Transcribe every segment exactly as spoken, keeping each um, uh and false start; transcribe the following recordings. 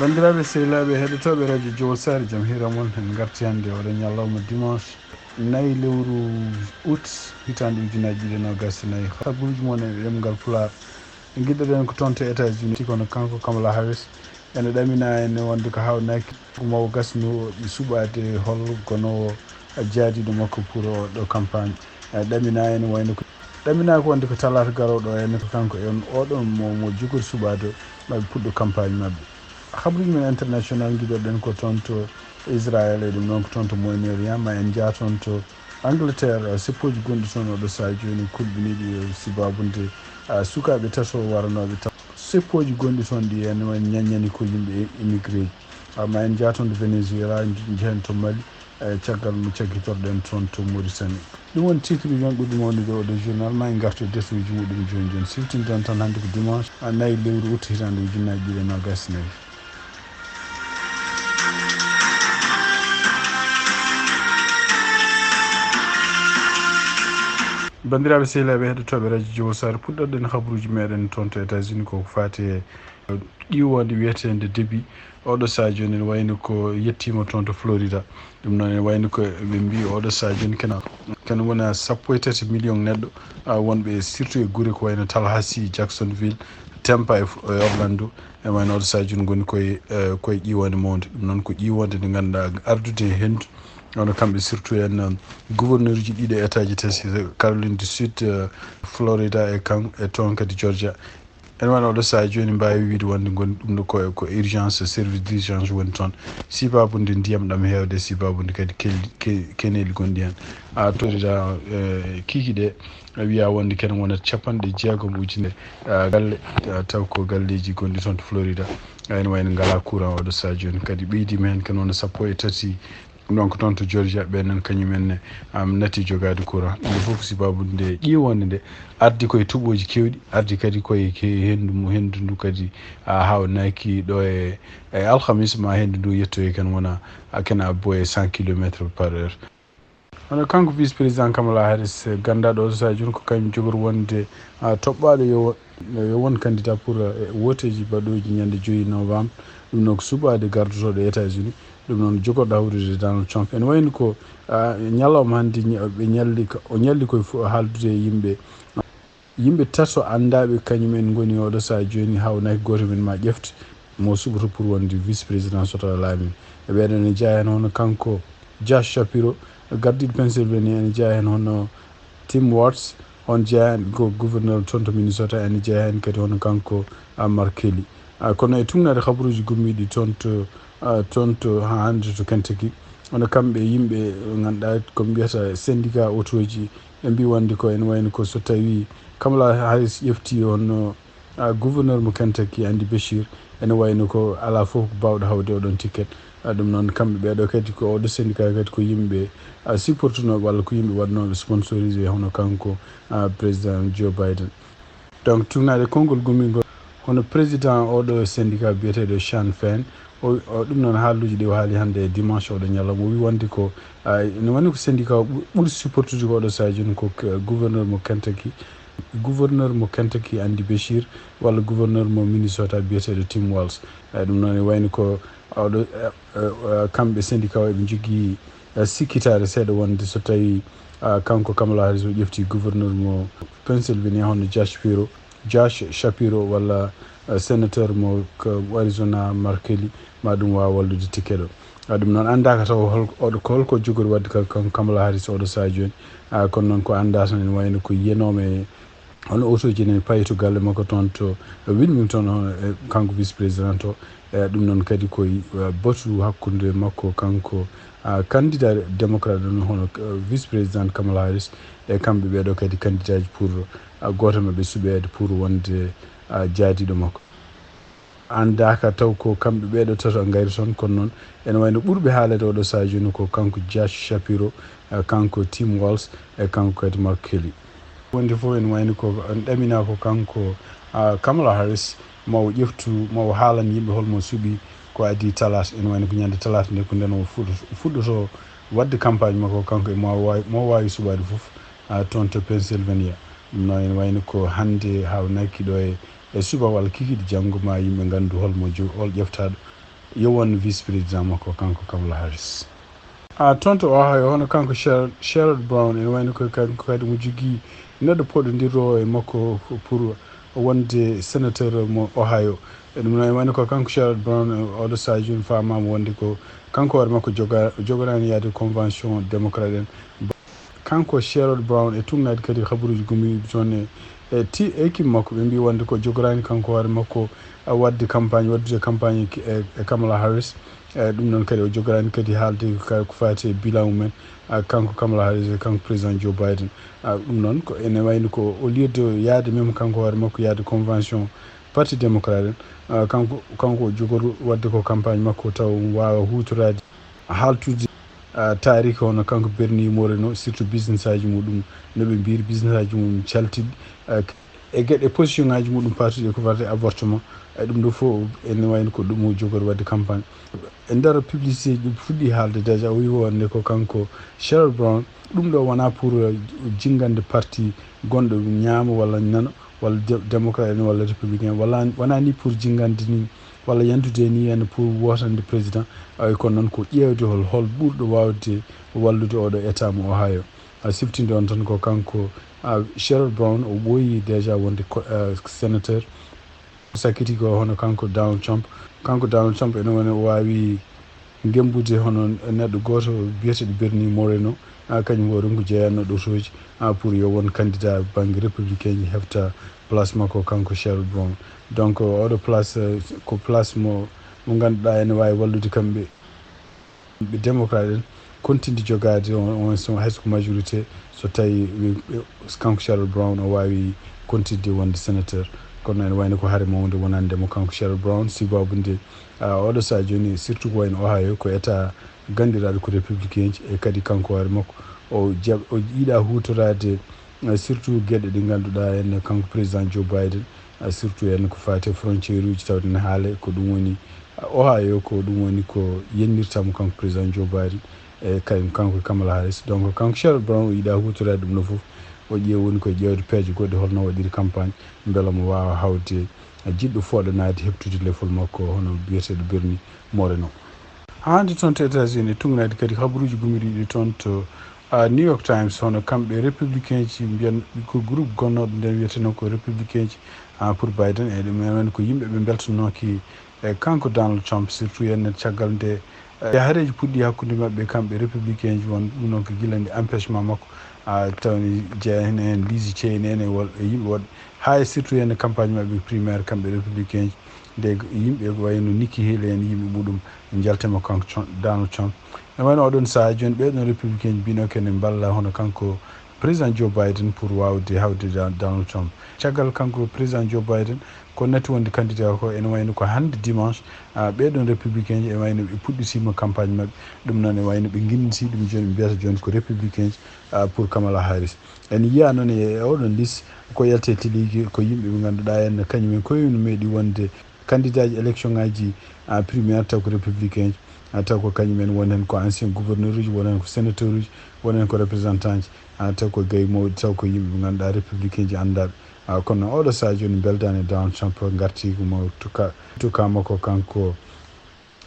Banndiraaɓe sehilaaɓe heɗotooɓe radio Jowol Saare, jam hiira mon. En ngarti hannde oɗo ñalawma dimanche nayi lewru août hitaande ujunaaji ɗiɗi e noogaas e nayi. Habaruuji mon e ɗemngal Pulaar. Ngiɗɗoɗen ko toon to États-Unis, kono kanko Kamala Harris ene ɗamina en wonde ko haawnaaki ko mawo gasno suɓaade hol gonoowo jaadiiɗo makko pour oɗo campagne. E ɗamina en wayno ko ɗamina ko wonde ko talaata garooɗo en ko kanko en oɗo mo, mo jogori suɓaade maɓe puɗɗo campagne maɓɓe. Habaruuji men international ngiɗoɗen ko toon to Israël, e ɗum noon ko toon to Moyen-Orient, ma en njaa toon to Angleterre, eh, seppooji gonɗi toon oɗo sahaa jooni kulɓiniiɗi, eh, sibaabude, ah, sukaaɓe tato waranooɓe taw. Seppooji gonɗi toon ɗi en woni ñaññani ko yimɓe e-, immigré ji. Ah, ma en njaa toon to Venezuela, nj-, njehen to Mali, eh, caggal mo caggitorɗen toon to Mauritanie. Ɗum woni titre uji on ɓurɗi mawnude oɗo journal. Ma en ngartu e desuuji muɗum jooni jooni. Siftinde on tan hannde ko dimanche, ah, nayi lewru août hitaande ujunnaji ɗiɗi e noogaas e nayi. Banndiraaɓe sehilaaɓe heɗotooɓe radio Jowol Saare, puɗɗorɗen habaruuji meɗen toon to États-Unis ko faati e ƴiwonde wiyeteende débit. Oɗo sahaa jooni ene wayno ko yettiima toon to Florida. Ɗum noon ene wayno ko ɓe mbii oɗo sahaa jooni kene, kene wona sappo e tati million neɗɗo, ah, wonɓe surtout e gure ko wayno Tallahassee, Jacksonville, Tampa e, e Orlando. E wayno oɗo sahaa jooni ngoni koye, eh, koye ƴiwonde mawnde. Ɗum noon ko ƴiwonde nde ngannduɗaa ardude e henndu. Wano kamɓe surtout en, um, gouverneur uji ɗiɗo état ji tati, Caroline du Sud, eh, Florida e kan, e toon kadi Georgia. En wano oɗo sahaa jooni mbaawi wiide wonde ngon ɗum ɗo ko, ko urgence, service d'urgence woni toon. Sibaabude ndiyam ɗam heewde, sibaabude kadi keldi-, ke-, keneeli gonɗi heen. A torida, eh, kiiki ɗe, a wiya wonde kene wonata capanɗe jeegom ujunere, ah, galle, ah, taw ko galleeji gonɗi toon to Florida. Ah, ene wayno ngalaa courant oɗo sahaa jooni. Kadi ɓeydiima heen kene wona sappo e tati. Donc toon to Georgia ɓe nan kañum en ne, am, nati jogaade courant. Ɗum ɗo fof ko sibaabude nde ƴiwonde nde ardi koye toɓooji keewɗi, ardi kadi koye ke-, henndu mu-, henndu ndu kadi, a, haawnaaki ɗo e, e alhamis ma henndu ndu yettoye kan wona, a, kene abbo e cent kilomètres par heure. Hono kanko vice président Kamala Harris, eh, ganndaɗo oɗo sahaa jooni ko kañum jogori wonde, a, toɓɓaaɗo yo, yo won candidat pour, eh, wooteeji baɗooji ñande joyi novembre. Ɗum noon ko suɓaade gardotooɗo États-Unis. Ɗum noon jogorɗo hawrude Donald Trump. Ene wayno ko, a, ñalawma hannde ña-, ɓe ñalli ka, o ñalli koye fo-, haaldude e yimɓe. Yimɓe tato anndaaɓe kañum en ngoni oɗo sahaa jooni haawnaaki gooto men ma ƴefte mo suɓoto pour wonde vice président so tawa laamii. E ɓeeɗo ene jeyaa heen hono kanko Josh Shapiro, gardiiɗo Pennsylvania, ene jeyaa heen hono Tim Walz, on jeyaa heen ko gouverneur toon to Minnesota, ene jeyaa heen kadi hono kanko, a, Mark Kelly. A, kono e tuugnaade habaruuji gummiiɗi toon to, a, toon to haa hannde to Kentucky, hono kamɓe yimɓe ɓe ngannduɗaa ko mbiyata syndicat otooji, ɓe mbii wonde ko ene wayno ko so tawii Kamala Harris ƴeftii hono, a, gouverneur mo Kentucky, Andy Beshear, ene wayno ko alaa fof ko baawɗo hawde oɗon ticket. A, ɗum noon kamɓe ɓeeɗo kadi ko oɗo syndicat kadi ko yimɓe, a, supportunooɓe walla ko yimɓe waɗnooɓe sponsorisé hono kanko, a, président Joe Biden. Donc tuugnaade konngol gummiingol hono président oɗo syndicat biyeteeɗo Shawn Fain, o, o, ɗum noon haalluuji ɗi o haali hannde e dimanche oɗo ñalawma, o wii wonde ko, a, ene wayno ko syndicat o ɓu-, ɓuri supportude ko oɗo sahaa jooni ko k-, gouverneur mo Kentucky, gouverneur mo Kentucky Andy Beshear walla gouverneur mo Minnesota biyeteeɗo Tim Walz. E, ɗum noon ene wayno ko oɗo, e, e, e, kamɓe syndicat o eɓe njogii, e, sikkitaare seeɗa wonde so tawii, a, kanko Kamala Harris o ƴeftii gouverneur mo Pennsylvania hono Josh Shapiro, Josh Shapiro walla, eh, sénateur mo ko Arizona Mark Kelly, ma ɗum waaw wallude ticket o. A, ɗum noon anndaaka taw hol-, oɗo, ko holko jogori waɗde ka, kan Kamala Harris oɗo sahaa jooni. A, kono noon ko anndaa tan ene wayno ko yiyanoomi e hono otooji ene payi to galle makko toon to Wilmington, hono, e kanko vice président o. E ɗum noon kadi ko, eh, batu hakkunde makko kanko, a, candidat démocrate ɗum hono, eh, vice président Kamala Harris. E kamɓe ɓeeɗo kadi candidat ji pour, a, gooto maɓɓe suɓeede pour wonde, a, jaadiiɗo makko. Anndaaka taw ko kamɓe ɓeeɗo tato ngayri toon, kono noon ene wayno ɓurɓe haaleede oɗo sahaa jooni ko kanko Josh Shapiro, a, kanko Tim Walz, e kanko kadi Mark Kelly. Wonde fof ene wayno ko en ɗaminaa ko kanko, a, Kamala Harris, ma o ƴeftu, ma o haalan yimɓe holmo suɓi ko adii talaata. Ene wayno ko ñande talaata nde ko nden o fuɗɗoto, fuɗɗoto waɗde campagne makko kanko e mo waawi, mo waawi suɓaade fof, a, toon to Pennsylvania. Ɗum noon ene wayno ko hannde haawnaaki ɗo e, e subaka walla kikiiɗe janngo ma yimɓe nganndu holmo jo-, hol ƴeftaaɗo. yo won vice président makko kanko Kamala Harris. A toon to Ohio, hono kanko Sher- Sherrod Brown, ene wayno ko kanko kadi mo jogii neɗɗo poɗondirɗo e makko pour wonde sénateur mo Ohio. E ɗum noon, ene wayno ko kanko Sherrod Brown, e oɗo sahaa jooni faamaama wonde ko kanko hoore makko joga- jogoraani yaade convention démocrate en. Kanko Sherrod Brown e tugnaade kadi habaruuji gomɗinɗi toon e, e ti- équipe makko, ɓe mbii wonde ko jogoraani kanko hoore makko, a, waɗde campagne, waɗdude campagne e, e, e Kamala Harris. E, ɗum noon kadi o jogoraani kadi haalde ka- ko faati e bilan mumen, a, kanko Kamala Harris e kanko président Joe Biden. A, ɗum noon ko ene wayno ko au lieu de yaade même kanko hoore makko yaade convention parti démocrate en, a, kanko, kanko o jogoru waɗde ko campagne makko taw waawa huutoraade haaltude, a, taariki hono kanko Bernie Moreno, surtout business aji muɗum, no ɓe mbiyri business aji muɗum caltiɗi, a, e geɗe position ngaji muɗum paatuɗi e ko faati avortement, e ɗum ɗo fof ene wayno ko ɗum o jogori waɗde campagne. E nder publicité ji ɗi fuɗɗi haalde déjà, o wi wonde ko kanko Sherrod Brown, ɗum ɗo wona pour, eh, jingande parti gonɗo ñaamo walla nano, walla de- démocrate en walla républicain, walla wona ni pour jingande ni, walla yantude ni en pour wotande président, ay kono noon ko ƴeewde hol, hol ɓurɗo wawde wallude oɗo état mo Ohio. A siftinde on tan ko kanko, a, Sherrod Brown, o ɓooyi déjà wonde ko, a, sénateur. Sakkiti ko hono kanko Donald Trump. Kanko Donald Trump ene woni o waawi ngembude hono neɗɗo gooto biyeteeɗo Bernie Moreno, a, kañum o ɗum ko jeyanno ɗo tooji, a, pour yo won candidat bannge républicain ji hefta place makko kanko Sherrod Brown. Donc, oɗo place, eh, ko place mo, mo ngannduɗaa ene waawi wallude kamɓe. Ɓe démocrate en continue jogaade on, on so hay so ko majorité, so tawi ɓe- ɓe- kanko Sherrod Brown o waawi continue wonde sénateur. Kono ene wayno ko hare mawnde wonande mo kanko Sherrod Brown, sibabu nde, a, oɗo sahaa jooni, surtout ko wayno Ohio, ko état ganndiraaɗo ko républicain ji, e kadi kanko hoore makko o jaɓ- o yiɗa huutoraade, eh, surtout geɗe ɗe ngannduɗaa en kanko président Joe Biden, a, surtout en ko faati e frontière uji, tawde ne haale ko ɗum woni, a, Ohio, ko ɗum woni ko yennirta mo kanko président Joe Biden e kay- kanko e Kamala Harris. Donc kanko Sherrod Brown o yiɗa huutoraade ɗum ɗo fof, o ƴeew woni koye ƴeewde peeje goɗɗe holno waɗiri campagne mbela mo waawa hawde, a, jiɗɗo fooɗanaade heɓtude lefol makko hono biyeteeɗo Bernie Moreno. Haa hannde toon to États-Unis, tugnaade kadi habaruuji gomɗinɗi toon to, a, New York Times, hono kamɓe républicain ji mbiyan ko groupe gonnooɗo nden wiyeteno ko républicain ji, a, pour Biden, e ɗum en ko yimɓe ɓe mbeltanooki e kanko Donald Trump, surtout en caggal nde, e, hareeji puɗɗi hakkunde maɓɓe kamɓe républicain ji won ɗum noon ko gila nde empêchement makko, a, tawni jeeya heen en Liz Cheney en e wol- e yimɓe woɗɓe, haa e surtout en campagne maɓɓe primaire kamɓe républicain ji, nde yimɓe ko wayno Nikki Haley en yimɓe muɗum njaltema kanko Trump- Donald Trump. E wayno oɗon sahaa jooni ɓeɗon républicain ji mbino kene mballa hono kanko président Joe Biden pour wawde hawde Da- Donald Trump. Caggal kanko président Joe Biden ko natti wonde candidat ko ene wayno ko hannde dimanche, a, ɓeɗon républicain ji ene wayno ɓe puɗɗitima campagne maɓɓe. Ɗum noon ene wayno ɓe guinniti ɗum jooni ɓe mbiyata jooni ko républicain ji, a, pour Kamala Harris. En yiya noon e oɗon liste ko yalte télé ji ko yimɓe ɓe ngannduɗaa en kañum en koye no meeɗi wonde candidat ji élection ngaji, a, primaire taw ko républicain ji, a, taw ko kañum en woni heen ko ancien gouverneur uji, woni heen ko sénateur uji, woni heen ko représentant ji, a, taw ko gay mawɗi, taw ko yimɓe ɓe ngannduɗaa républicain ji anndaɓe. A, kono oɗo sahaa jooni mbeldaani Donald Trump ngarti mo tuka, tuka makko kanko,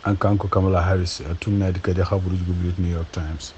an kanko Kamala Harris, a, tugnaade kadi habaruuji ko biyet New York Times.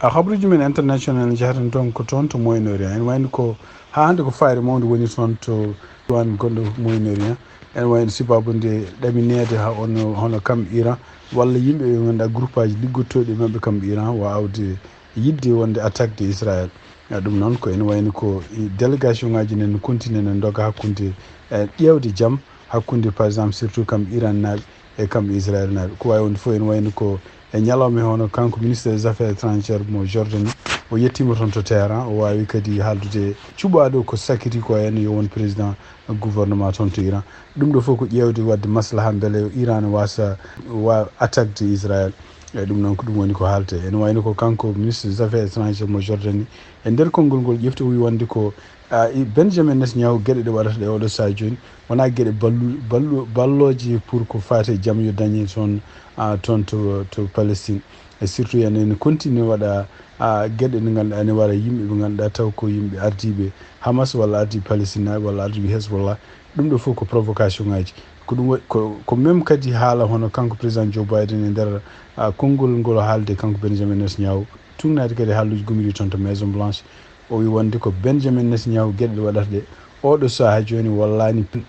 A, habaruuji men international njahaten toon ko toon to Moyen Orient. En wayno ko haa hannde ko fayre mawnde woni toon to diwan gonɗo Moyen Orient. En wayno sibabu nde ɗamineede ha on hono kam Iran walla yimɓe ɓe ngannduɗaa groupe aji liggotooɗi e maɓɓe kam Iran wawde yiɗde wonde attaque de Israël. A, ɗum noon ko ene wayno ko i délégation ngaji nen continue ne ndoga hakkunde, e, ƴeewde jam hakkunde par exemple surtout kam Iran naaɓe e kam Israël naaɓe. Ko wawi wonde fof ene wayno ko e ñalawma hono kanko ministre des affaires étrangères mo Jordanie o yettima toon to Téhéran, o wawi kadi haaldude cuɓaɗo ko sakkiti ko en yo won président gouvernement toon to Iran. Ɗum ɗo fof ko ƴeewde wadde maslaha beele Iran wasa wa attaque de Israël. E ɗum noon ko ɗum woni ko haalte. Ene wayno ko kanko ministre des affaires étrangères mo Jordanie e nder konngol ngol ƴefti o wi wonde ko, a, i Benjamin Netanyahu geɗe ɗe waɗata ɗe oɗo sahaa jooni wona geɗe ballu, ballu, ballooje pour ko faati e jam yo dañe toon, a, toon to, to Palestine. E surtout ene, ene continue waɗa, a, geɗe ɗe ngannduɗaa ene waɗa yimɓe ɓe ngannduɗaa taw ko yimɓe ardiiɓe Hamas walla ardiiɓe Palestine walla ardiiɓe Hezbollah. Ɗum ɗo fof ko provocation ngaji. Ko ɗum wa- ko ko même kadi haala hono kanko président Joe Biden e nder ah, konngol ngol haalde kanko Benjamin Netanyahu, tugnaade kadi haalluuji gummiiɗi toon to Maison Blanche. O wi wonde ko Benjamin Netanyahu geɗe ɗe waɗata ɗe oɗo sahaa jooni wallaani pe-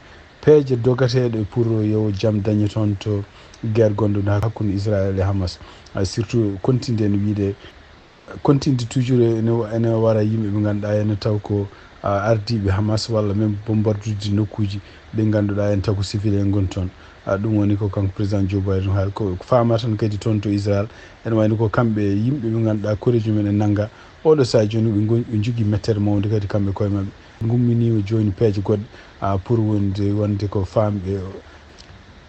peeje dogateeɗe pour yo jam dañe toon to guerre gonɗo hakkunde Israël e Hamas. Ah, surtout continde ene wiide continde toujours ene ene wara yimɓe ɓe ngannduɗaa ene taw ko ah, ardiiɓe Hamas walla même bombarduje nokkuuji ɗi ngannduɗaa ene taw ko civil en ngoni toon. Ah, ɗum woni ko kanko président Joe Biden haali ko faama tan kadi toon to Israël ene wayno ko kamɓe yimɓe ɓe ngannduɗaa koreeji mumen e nannga oɗo sahaa jooni ɓe ngoni ɓe njogii mettere mawnde kadi kamɓe koye maɓɓe. Ngumminiima jooni peeje goɗɗe ah, pour wonde wonde ko faamɓe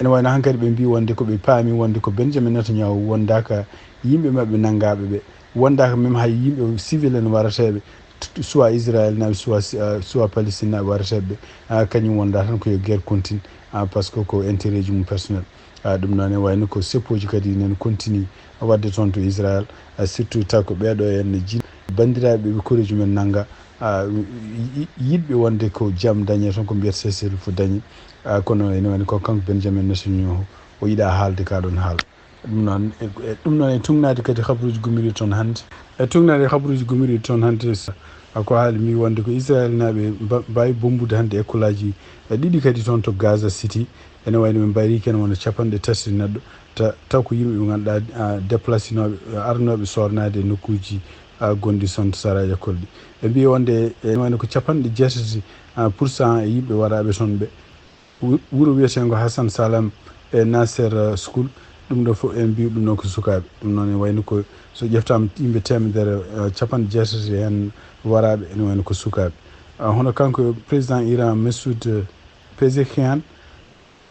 ene wayno hankadi ɓe mbii wonde ko ɓe paami wonde ko Benjamin Netanyahu wondaaka yimɓe maɓɓe nanngaaɓe ɓe wondaaka même hay yimɓe civil en warateeɓe t- soit Israël naaɓe soit si- ah, soit Palestine naaɓe warateeɓe ɓe ah, kañum wonda tan ko yo guerre continue ah, parce que ko intérêt ji mum personnel. Ah, ɗum noon e wayno ko seppooji kadi nene continue waɗde toon to Israël ah, surtout taw ko ɓeeɗo en jin banndiraaɓe ɓe koreeji men nannga ah, yi- yi- yiɗɓe wonde ko jam dañe toon ko mbiyata cessez-le-feu dañe. Ah, kono ene wayno ko kanko Benjamin Netanyahu o yiɗa haalde ka ɗon haala. Ɗum noon e e- ɗum noon e tugnaade kadi habaruuji gummiiɗi toon hannde. E tugnaade habaruuji gummiiɗi toon hannde s- ah, ko haali mbi wonde ko Israël naaɓe mba- mbaawi bommbude hannde école aji e ɗiɗi kadi toon to Gaza City. Ene wayno ɓe mbayri kene wona capanɗe tati neɗɗo ta- taw ko yimɓe ɓe ngannduɗaa ah, déplacinooɓe ah, arnooɓe soornaade e nokkuuji ah, gonɗi toon to saraaji école ɗi. Ɓe mbii wonde ene wayno ko capanɗe jeetati ah, pour cent e yimɓe waraaɓe toon ɓe wu- wuro wiyeteengo Hassan Salam e Nasser eh, School. Ɗum ɗo fof en mbii ɗum ɗo ko sukaaɓe. Ɗum noon ene wayno ko so ƴeftaama yimɓe teemedere eh, capanɗe jeetati heen waraaɓe ene wayno ko sukaaɓe. Ah, hono kanko président Iran Masoud eh, Pezeshkian,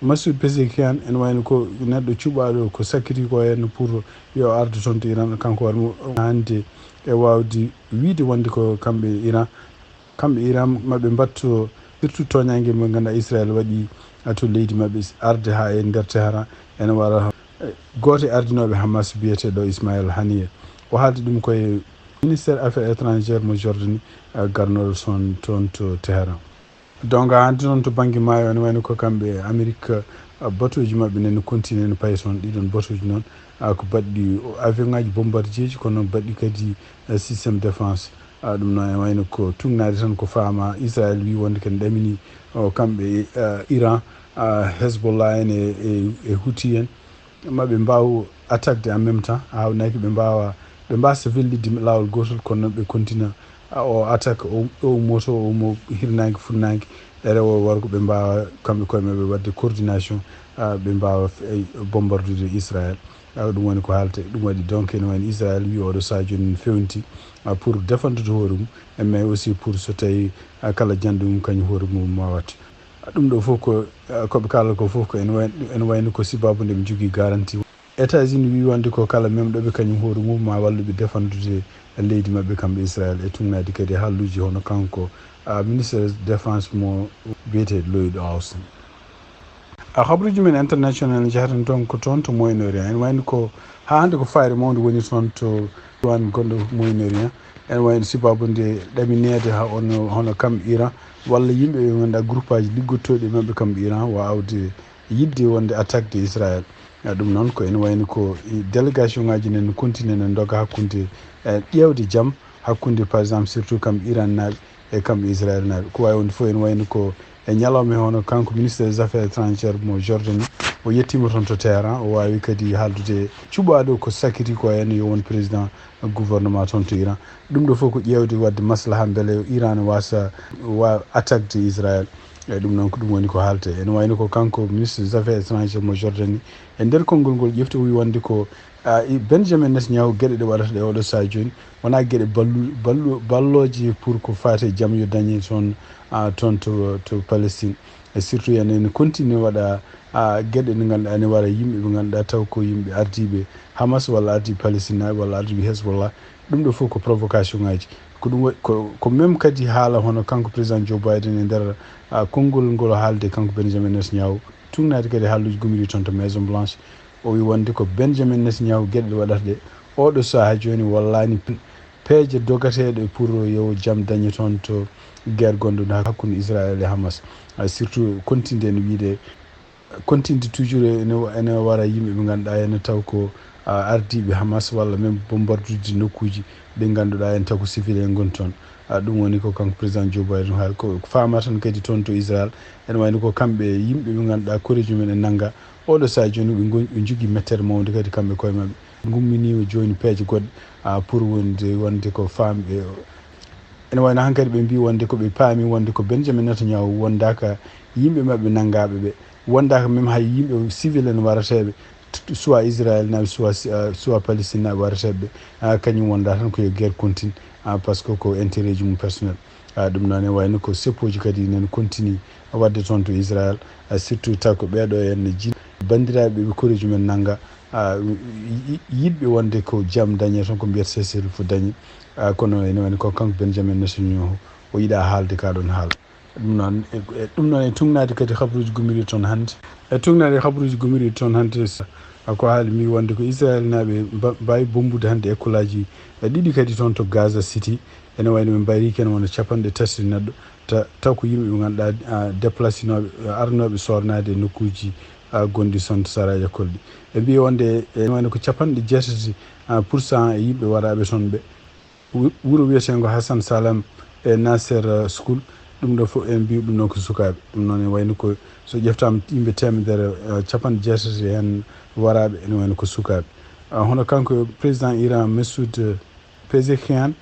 Masoud Pezeshkian ene wayno ko neɗɗo cuɓaaɗo ko sakkiti ko heen pour yo ardu toon to Iran kanko war mo hannde e waawde wiide wonde ko kamɓe Iran kamɓe Iran maɓe mbatto surtout tooñaange mo ngannduɗaa Israël waɗi to leydi maɓɓe arde haa e nder Teheran ene wara gooto e ardinooɓe Hamas biyeteeɗo Ismaël Haniyeh. O haaldi ɗum koye ministère affaires étrangères mo Jordanie garnooɗo toon toon to Teheran. Donc hannde noon to bannge maayo ene wayno ko kamɓe Amérique batuuji maɓɓe nene continue ne payi toon ɗiɗon batuuji noon ko baɗɗi avion ngaji bombardieji kono baɗɗi kadi système défense. Ɗum noon ene wayno ko tugnaade tan ko faama Israël wi wonde kene ɗamini kamɓe Iran, Hezbollah en e e Houthi en maɓe mbaaw attaquede en même temps haawnaki ɓe mbaawa ɓe mbasa fellitde laawol gootol kono noon ɓe continue o attaque o ummoto o ummo hirnaange funnaange e rewo worgo ɓe mbaawa kamɓe koye maɓɓe waɗde coordination ɓe mbaawa bombardude Israël. Ɗum woni ko haalte ɗum waɗi donc ene wayno Israël wi oɗo saha jooni ne fewnti pour défendude hoore mum mais aussi pour so tawi kala janɗo mum kañum hoore mum ma wattu. Ɗum ɗo fof ko koɓe kaalata ko fof ko ene wayno ko sibabu nde ɓe njogii garanti. États-Unis wi wonde ko kala memɗoɓe kañum hoore mum ma walluɓe défendude leydi maɓɓe kamɓe Israël e tugnaade kadi haalluuji hono kanko ministre défense mo biyetee Lloyd Austin. A habruuji men international njahaten toon ko toon to Moyen Orient ene wayno ko haa hannde ko fayre mawnde woni toon to diwan gonɗo Moyen Orient ene wayno sibabu nde ɗamineede ha on hono kam Iran walla yimɓe ɓe ngannduɗaa groupe aji liggotooɗi e maɓɓe kam Iran waawde yiɗde wonde attaque de Israël. Ɗum noon ko ene wayno ko délégation ngaji nen continue ne ndoga hakkunde ƴeewde jam hakkunde par exemple surtout kam Iran naaɓe e kam Israël naaɓe ko wawi wonde fof ene wayno ko e ñalawma hono kanko ministre des affaires étrangères mo Jordanie o yettima toon to Téhéran o wawi kadi haaldude cuɓaɗo ko sakiti ko henna yo won président gouvernement toon to Iran. Ɗum ɗo fof ko ƴeewde waɗde maslaha beele Iran wasa wa attaque de Israël. Eyyi ɗum noon ko ɗum woni ko haalte ene wayno ko kanko ministre des affaires étrangères mo Jordanie e nder konngol ngol ƴefti o wi wonde ko Benjamin Netanyahu geɗe ɗe waɗata ɗe oɗo saha joni wona geɗe ballu ballu ballooje pour ko faati e jam yo dañe toon toon to to Palestine. E surtout ene ene continue waɗa geɗe ɗe ngannduɗaa ene wara yimɓe ɓe ngannduɗaa taw ko yimɓe ardiiɓe Hamas walla ardiiɓe Palestine naaɓe walla ardiiɓe Hezbollah. Ɗum ɗo fof ko provocation ngaji ko ɗum waɗi ko ko même kadi haala hono kanko président Joe Biden e nder konngol ngol haalde kanko Benjamin Netanyahu tugnaade kadi haalluuji gummiɗi toon to Maison Blanche. O wi wonde ko Benjamin Netanyahu geɗe ɗe waɗata ɗe oɗo saha joni wallani peeje dogateɗe pour yo jam dañe toon to guerre gonɗo hakkunde Israël e Hamas. Surtout continue ene wiide Continue toujours ene, ene wara yimɓe ɓe ngannduɗaa ene taw ko, ah, ardiiɓe Hamas walla même bombardude nokkuuji ɗi ngannduɗaa ene taw ko civil en ngoni toon. Ah, ɗum woni ko kanko président Joe Biden haali. Ko faama tan kadi toon to Israël, ene wayno ko kamɓe yimɓe ɓe ngannduɗaa koreeji mum en nannga. Oɗo sahaa jooni ɓe ngon-, ɓe njogii mettere mawnde kadi kamɓe koye maɓɓe. Ngumminiima jooni peeje goɗɗe, ah, pour wonde, wonde ko faamɓe. Ene wayno hankadi ɓe mbii wonde ko ɓe paami wonde ko Benjamin Netanyahu wondaaka yimɓe maɓɓe nanngaaɓe ɓe, wondaaka même hay yimɓe civil en warateeɓe, t-, soit Israël naaɓe, soit, ah, soit Palestine naaɓe warateeɓe ɓe, ah, kañum wonda tan ko yo guerre continue, ah, parce que ko intérêt ji mum personnel. Ah, ɗum noon ne wayno ko seppooji kadi nene continue waɗde toon to Israël, ah, surtout taw ko ɓeeɗo en jin-, banndiraaɓe ɓe koreeji men nannga, ah, yi-, yi-, yiɗɓe wonde ko jam dañe toon, ko mbiyata cessez-le-feu dañe. Ah, kono ene wayno ko kanko Benjamin Netanyahu o yiɗa haalde ka ɗon haala. Ɗum noon e, e, ɗum noon e tugnaade kadi habruuji gummiiɗi toon hannde. E tugnaade habruuji gummiiɗi toon hannde, s-, a ko haali mbi wonde ko Israel naaɓe mba-, mbaawi bommbude hannde école aji, e, ɗiɗi kadi toon to Gaza City. Ene wayno ɓe mbayri ken wona capanɗe tati neɗɗo, ta-, taw ko yimɓe ɓe ngannduɗaa, ah, déplacinooɓe, ah, arnooɓe soornaade e nokkuuji, ah, gonɗi toon to saraaji école ɗi. Ɓe mbi wonde ene wayno ko capanɗe jeetati, ah, pour cent e yimɓe waraaɓe toon ɓe. Wu-, wuro wiyeteengo Hassan Salam e Nasser, eh, School, ɗum ɗo fof en mbiyi ɗum noon ko sukaaɓe. Ɗum noon ene wayno ko so ƴeftaama yimɓe teemedere, eh, capanɗe jeetati heen waraaɓe ene wayno ko sukaaɓe. Ah, hono kanko président Iran Masoud, eh, Pezeshkian,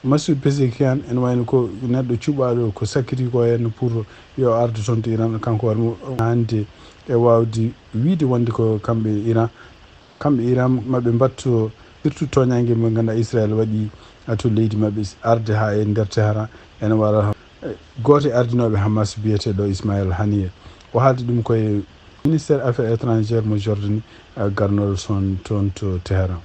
Masoud Pezeshkian ene wayno ko neɗɗo cuɓaaɗo ko sakkiti ko heen pour yo ardu toon to Iran, kanko hoore mum hannde e waawde wiyde wonde ko kamɓe Iran. Kamɓe Iran maɓe mbatto surtout tooñaange mo ngannduɗaa Israel waɗi to leydi maɓɓe arde haa e nder Teheran. Ene wara, eh, gooto e ardinooɓe Hamas biyeteeɗo Ismail Haniyeh. O haaldi ɗum koye ministère affaires étrangères mo Jordanie, eh, garnooɗo toon, toon to Teheran.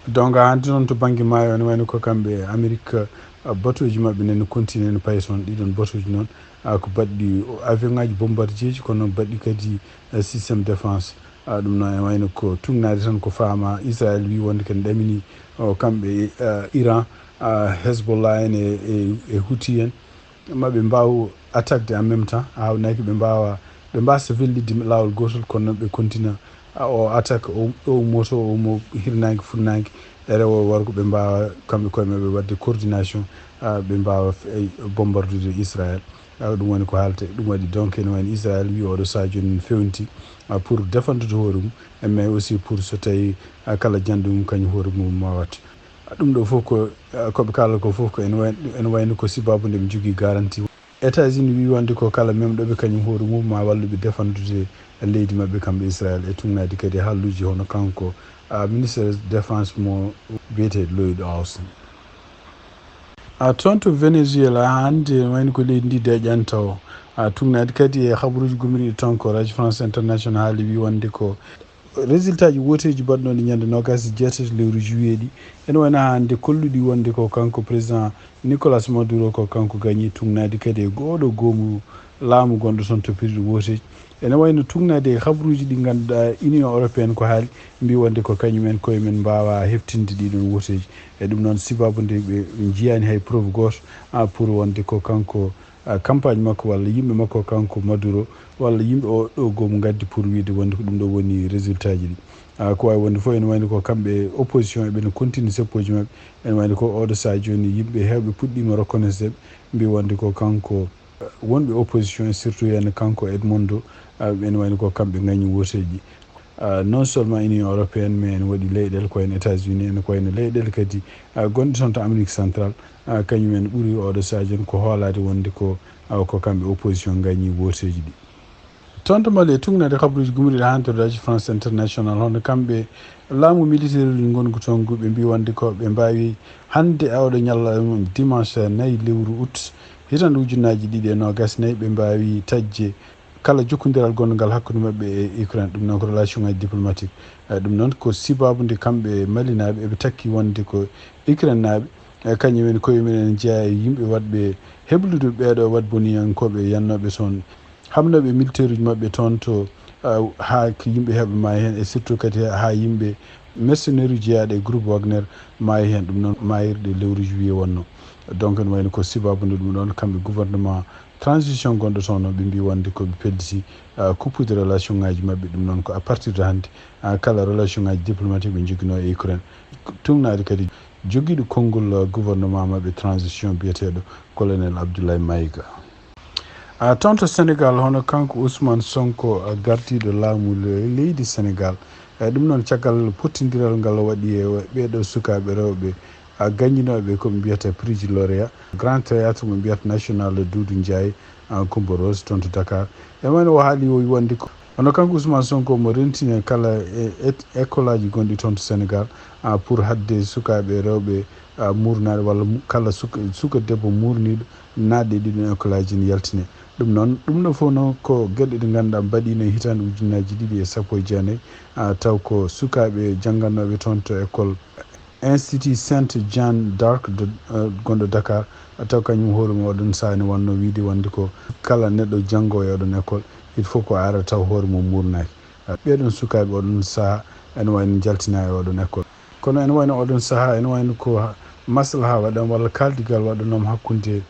Donc, hannde noon to bannge maayo, ene wayno ko kamɓe Amerik, eh, batooji maɓɓe nene continue ene payi toon. Ɗiɗon batooji noon, ah, ko baɗɗi avion ngaji bombardieji, kono baɗɗi kadi, eh, système défense. Ah, ɗum noon ene wayno ko tugnaade tan ko faama. Israel wi wonde ken ɗamini, o, kamɓe, eh, Iran, ah, Hezbollah en e, e, e Houthi en. Maɓe mbaaw attaquede en même temps, haawnaaki ɓe mbaawa, ɓe mbaasa fellitde laawol gootol, kono noon ɓe continue, ah, o attaque, o, o ummoto, o ummo hirnaange, funnaange, e rewo e worgo, ɓe mbaawa kamɓe koye maɓɓe waɗde coordination, ah, ɓe mbaawa f-, eh, bombardude Israel. Ah, ɗum woni ko haaletee. Ɗum waɗi donc ene wayno Israel wi oɗo sahaa jooni ne fewnti, ah, pour défendude hoore mum, mais aussi pour so tawi, ah, kala janɗo mum kañum hoore mum ma waɗ. Ah, ɗum ɗo fof ko, ah, ko ɓe kaalata ko fof ko ene way-, ene wayno ko sibaabu nde ɓe njogii garantie. États-Unis wi wonde ko kala memɗo ɓe kañum hoore mum ma wallu ɓe défendude leydi maɓɓe kamɓe Israel e tugnaade kadi haalluuji hono kanko, ah, ministre défense mo biyeteeɗo Lloyd Austin. Ah, toon to Venezuela hannde wayno ko leydi ndi deeƴanta o. Ah, tugnaade kadi e habruuji gummiiɗi toon ko Radio France International haali wi wonde ko résultat ji wooteeji baɗnooɗi ñande noogaas e jeetati lewru juillet ɗi, ene wayno hannde kolluɗi wonde ko kanko président Nicolas Maduro ko kanko gañi, tugnaade kadi e gooɗo goomu laamu gonɗo toon to pirɗi wooteeji. Ene wayno tugnaade e habruuji ɗi ngannduɗaa Union Européenne ko haali, mbi wonde ko kañum en koye men mbaawa heftinde ɗiɗon wooteeji. E ɗum noon sibaabu nde ɓe njiyaani hay preuve gooto, ah, pour wonde ko kanko, ah, campagne makko walla yimɓe makko kanko Maduro walla yimɓe o ɗo goomu ngaddi pour wiide wonde ko ɗum ɗo woni résultat ji ɗi. Ah, ko waawi wonde fof ene wayno ko kamɓe opposition eɓe no continue seppooji maɓɓe. Ene wayno ko oɗo sahaa jooni yimɓe heewɓe puɗɗiima reconnaisseɓe mbi wonde ko kanko, ah, wonɓe opposition e surtout heen kanko Edmundo, ah, ene wayno ko kamɓe ngañi wooteeji. Ah, non seulement Union Européenne, mais ene waɗi leyɗeele ko wayno États-Unis, ene ko wayno leyɗeele kadi, ah, gonɗe toon to Amérique Centrale, ah, kañum en ɓuri oɗo sahaa jooni ko hoolaade wonde ko, ah, ko kamɓe opposition ngañi wooteeji ɗi. Toon to Mali e tugnaade habruuji gummiiɗi hannde to Radio France International, hono kamɓe laamu militaire uji ngongu toon ngu ɓe mbi wonde ko ɓe mbaawi hannde e oɗo ñalla dimanche nayi lewru août hitande ujunnaaji ɗiɗi e noogaas e nayi ɓe mbaawi taƴde kala jokkondiral gonngal hakkunde maɓɓe e Ukraine. Ɗum noon ko relation ngaji diplomatique. Eh, ɗum noon ko sibaabu nde kamɓe Malinaaɓe eɓe takki wonde ko Ukraine naaɓe, eh, kañum en koye mum ene jeyaa e yimɓe waɗɓe heblude ɓeeɗo waɗ boniyankooɓe yannooɓe toon, haɓnooɓe militaire uji maɓɓe toon to, eh, haa ko yimɓe heɓa maayi heen, e surtout kadi haa yimɓe mercenaire uji jeyaaɗo e groupe Wagner maayi heen. Ɗum noon maayirɗe lewru juillet wonnoo. Donc, ene wayno ko sibabude ɗum ɗon, kamɓe gouvernement transition gonɗo toon o, ɓe mbi wonde ko ɓe pelliti, ah, kuppude relation ngaji maɓɓe. Ɗum noon ko à partir de hannde, ah, kala relation ngaji diplomatique ɓe njogino e Ukraine. Tugnaade kadi jogiiɗo konngol, ah, gouvernement maɓɓe transition biyeteeɗo Colonel Abdoulaye Maïga. Ah, toon to Sénégal, hono kanko Ousmane Sonko, ah, gardiiɗo laamu le-, leydi Sénégal. Eh, ɗum noon caggal pottindiral ngal o waɗi e ɓeeɗo sukaaɓe rewɓe, ah, gaññinooɓe ko ɓe mbiyata Prix du Lauréat, Grand Théâtre mo mbiyata National Doudou Ndiaye, ah, Coumba Rose toon to Dakar. E wayno o haali o wonde ko, hono kanko Ousmane Sonko mo rentina kala e, e, école aji gonɗi toon to Sénégal, ah, pour haɗde sukaaɓe rewɓe, ah, muurnaaɓe walla mu-, kala suka, suka debbo muurniiɗo naatde e ɗiɗon école aji ne yaltine. Ɗum noon, ɗum ɗo fof noon ko geɗe ɗe ngannduɗaa mbaɗiino e hitaande ujunnaaji ɗiɗi e sappo e jeenayi, ah, taw ko sukaaɓe jannganooɓe toon to école Institut Sainte Jeanne d'Arc de, eh, gonɗo Dakar, taw kañum hoore mum oɗon sahaa ne wannoo wiide wonde ko kala neɗɗo janngo e oɗon école, il faut ko ara taw hoore mum muurnaaki. Eh, ɓeeɗon sukaaɓe oɗon sahaa ene wayno jaltinaa e oɗon école. Kono ene wayno oɗon sahaa ene wayno ko ha-, maslaha waɗan walla kaldigal waɗanom hakkunde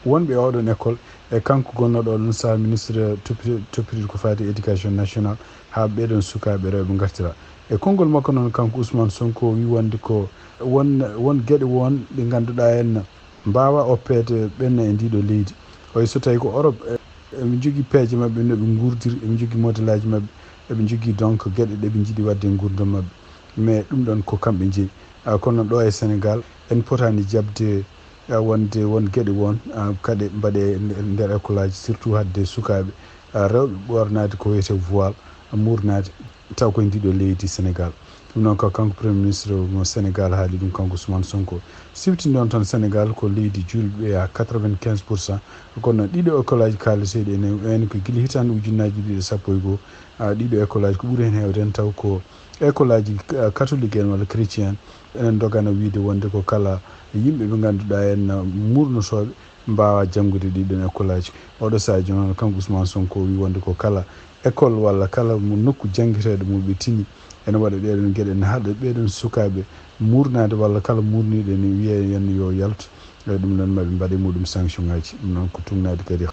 wonɓe e oɗon école e kanko gonnooɗo oɗon sahaa ministre toppi-, toppitiiɗo ko faati éducation nationale, haa ɓeeɗon sukaaɓe rewɓe ngartira. E konngol makko noon, kanko Ousmane Sonko o wi wonde ko won, won geɗe won ɗe ngannduɗaa en mbaawa oppeede ɓenna e ndiɗo leydi. Oy so tawi ko Europe, e, eɓe njogii peeje maɓɓe no ɓe nguurdiri, eɓe njogii modelaaji maɓɓe, eɓe njogii donc geɗe ɗe ɓe njiɗi waɗde e nguurndam maɓɓe. Mais ɗum ɗon ko kamɓe njeyi. Ah, kono ɗo e Sénégal, en potaani jaɓde, ah, wonde won geɗe won, ah, kadi mbaɗe e nder école aji, surtout haɗde sukaaɓe, ah, rewɓe ɓoornaade ko wiyetee voile, muurnaade, taw koye ndiɗo leydi Sénégal. Ɗum noon ko kanko Premier Ministre mo Sénégal haali ɗum, kanko Ousmane Sonko. Siftinde on tan, Sénégal ko leydi juulɓe à quatre-vingt-quinze pour cent. Kono ɗiɗo école aji kaalateeɗi ene wayno ko gila hitaande ujunnaaji ɗiɗi e sappo e goo, ah, ɗiɗo école aji ko ɓuri heen heewde en taw ko école aji, ah, catholique en walla chrétien en. Enen ndogana wiide wonde ko kala yimɓe ɓe ngannduɗaa en, ah, muurnotooɓe mbaawa janngude ɗiɗon école aji. Oɗo sahaa jooni noon, kanko Ousmane Sonko o wi wonde ko kala école walla kala mo nokku janngeteeɗo mo ɓe tini ene waɗa ɗeɗon geɗe, ene haɗa ɓeɗon sukaaɓe muurnaade walla kala muurniiɗo ene wiya en yo yaltu. E ɗum noon maɓe mbaɗe muɗum sanction ngaji. Ɗum noon ko tugnaade kadi.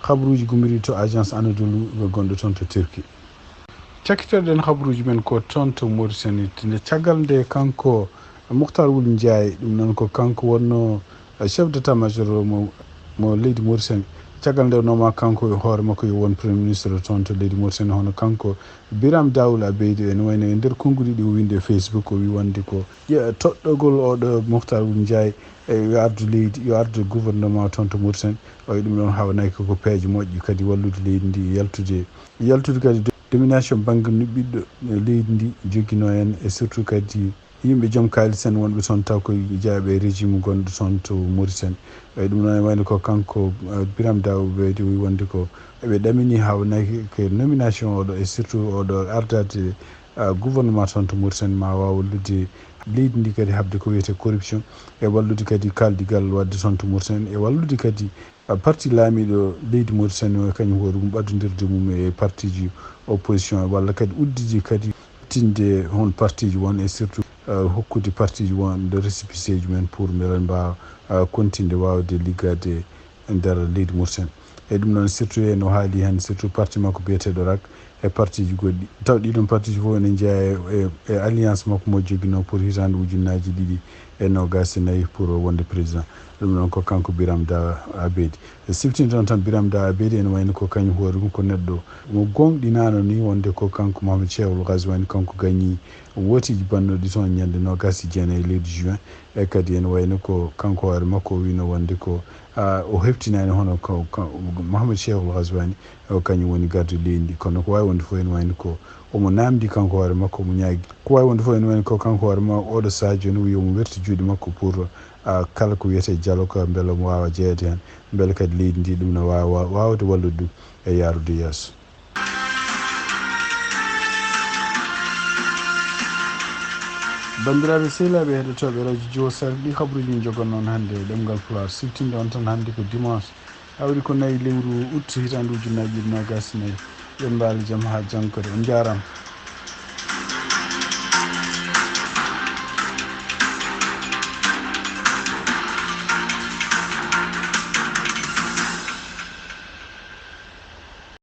Habaruuji gummiriiɗi to Agence Anadolu gonɗo toon to Turquie. Cakkitoɗen habaruuji men ko toon to Mauritanie, nde caggal nde kanko Moctar Ould Ndiaye, ɗum noon ko kanko wonno, eh, chef d'état-major mo, mo leydi Mauritanie. Caggal nde wonno ma kanko e hoore makko yo won Premier Ministre toon to leydi Mauritanie, hono kanko Biram Daoul Abeydi, ene wayno e nder konnguɗi ɗi o winndi e Facebook, o wi wonde ko ƴe-, toɗɗogol oɗo Moctar Ould Ndiaye, e yo ardu leydi, yo ardu gouvernement toon to Mauritanie. O wi ɗum ɗon hawnaki ko peeje moƴƴe kadi wallude leydi ndi e yaltude, yaltude kadi domination bannge no ɓiɗɗo leydi ndi joginoo en, e surtout kadi yimɓe joom kaalis en wonɓe toon taw ko jeyaaɓe e régime gonɗo toon to Mauritanie. E ɗum noon, wayno ko kanko, eh, Biram Daoul Abeydi o wi wonde ko eɓe ɗamini hawnaki ko nomination oɗo e surtout oɗo ardaade, ah, gouvernement toon to Mauritanie ma waaw wallude leydi ndi kadi haɓde ko wiyetee corruption, e wallude kadi kaldigal waɗde toon to Mauritanie, e wallude kadi, ah, parti laamiiɗo leydi Mauritanie o e kañum hoore mum ɓadondirde mum e partiji opposition, walla kadi uddide kadi tinde hon partiji won e surtout, ah, hokkude partiji won nde récépissé ji men pour mbele mbaawa, ah, kontinde waawde liggaade e nder leydi Mauritanie. E ɗum noon, surtout e no haali heen, surtout parti makko biyeteeɗo rak e partiji goɗɗi. Taw ɗiɗon partiji fof ene njeyaa e, e, e alliance makko mo joginoo pour hitaande ujunnaaji ɗiɗi e noogaas e nayi pour wonde président. Ɗum noon ko kanko Biram Da Abedi. E siftintoon tan Biram Da Abedi ene wayno ko kañum hoore mum ko neɗɗo mo gooŋɗinaano ni wonde ko kanko Mohamed Cheikhul Ghazouani kanko gañi wooteeji bannoɗi toon ñande noogaas e jeenayi lewru juin. E kadi ene wayno ko kanko hoore makko o wino wonde ko, ah, o heftinaani hono ko, ko Mohamed Cheikhul Ghazouani, o kañum woni garde leydi ndi. Kono ko waawi wonde fof ene wayno ko omo naamndi kanko hoore makko, omo ñaagi. Ko waawi wonde fof ene wayno ko kanko hoore makko oɗo sahaa jooni o wi omo werti juuɗe makko pour, ah, kala ko wiyetee dialogue mbele omo waawa jeyeede heen, mbele kadi leydi ndi ɗum no waawa waawde wallude ɗum e yahrude yeeso. Banndiraaɓe sehilaaɓe heɗotooɓe Radio Jiwo Sare, ɗi habaruuji min njogonno on hannde e ɗemngal Pulaar, siftinde on tan hannde ko dimanche, aawri ko nayi lewru août hitaande ujunnaaji ɗiɗi noogaas e nayi. Yo on mbaal jam haa janngo kadi. On njaaraama.